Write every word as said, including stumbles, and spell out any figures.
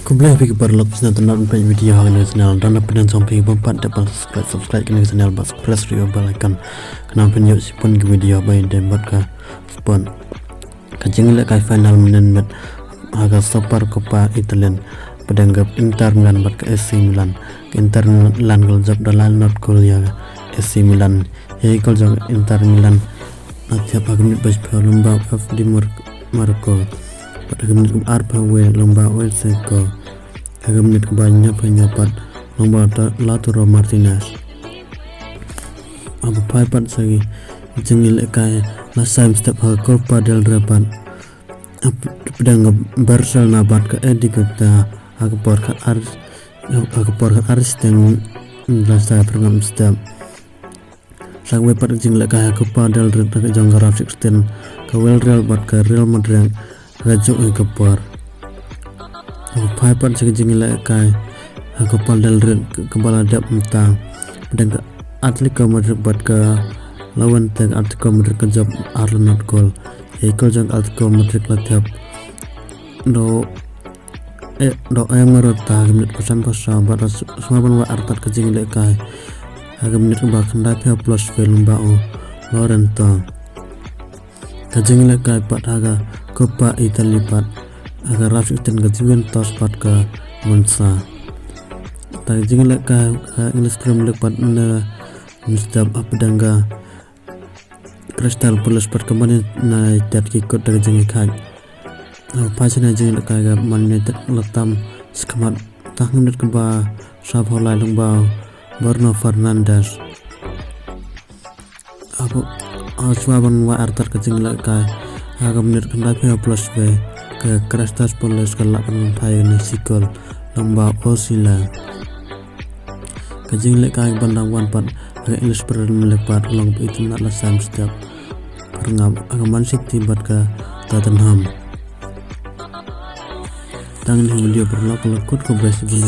Khublei phi ki paralok, shisien te nat peit video ha kane ka channel. Lada phi dang sngewbha phi bym pat dep ban subscribe, subscribe kane ka channel bad press ring bell icon. Khnang phin ïoh shibun ki video ba ïadei bad ka sport. Ka jingïalehkai final mynnin miet ha ka Supercoppa Italian, pdeng ka Inter Milan bad ka A C Milan. Ka Inter Milan ka la jop da lai not kol ïa ka A C Milan. Ïa ki kol jong ka Inter Milan la thep ha ka minit ba shiphew lyngba u F D Mar-, Marco. Bad ha ka minit ba arphew wei lyngba u Dzeko. Ha ka minit ba hynñiewphew hynñiew pat lyngba u Lautaro Martinez. Haba phai pat sha ki jingïalehkai la sai mynstep ha ka Copa del Rey pat, pdeng ka Barcelona bad ka Atletico ha ka por khatar, ha ka por khatar shiteng la sai phyrngab mynstep. Sa kawei pat ka jingïalehkai ha ka Copa del Rey ha ka jong ka round sixteen, ka Villarreal bad ka Real Madrid ha kajuh hi ka por. Haba phai pat sha ka jingïalehkai ha ka Copa del Rey kaba la dep mynta, pdeng ka Atletico Madrid bad ka Levante, ka Atletico Madrid ka jop ar la not kol. Ïa ki kol jong ka Atletico Madrid la thep da u, eh, da u Emma Rota ha ka minit ba sanphew saw bad la shu-, shuwa ban wai artat ka jingïalehkai ha ka minit ba khyndaiphew plus wei lyngba u Llorente. Ka jingïalehkai pat ha ka Copa Italy pat ha ka round sixteen, ka Juventus bad ka Monza. Te ka jingïalehkai ha ka English Premier League pat mynne mynstep hapdeng ka Crystal Palace bad ka Man United ki kut da ka jingïakhaid. Haba phai sha kane ka jingïalehkai ka Man United la tam shakhmat tang ha ka minit kaba sawphew lai lyngba u Bruno Fernandes. Haba, haba shuwa ban wai artat ka jingïalehkai ha ka minit khyndaiphew plus wei, ka Crystal Palace ka lah ban pynphai ïa une u shi kol lyngba u Osila. Ka jingïalehkai ban dang wan pat ha ka English Premier League pat ka long ba itynnad, la sai mynstep phyrngab ha ka Man City bad ka Tottenham. Tang kine ki video paralok, la kut, khublei shibun.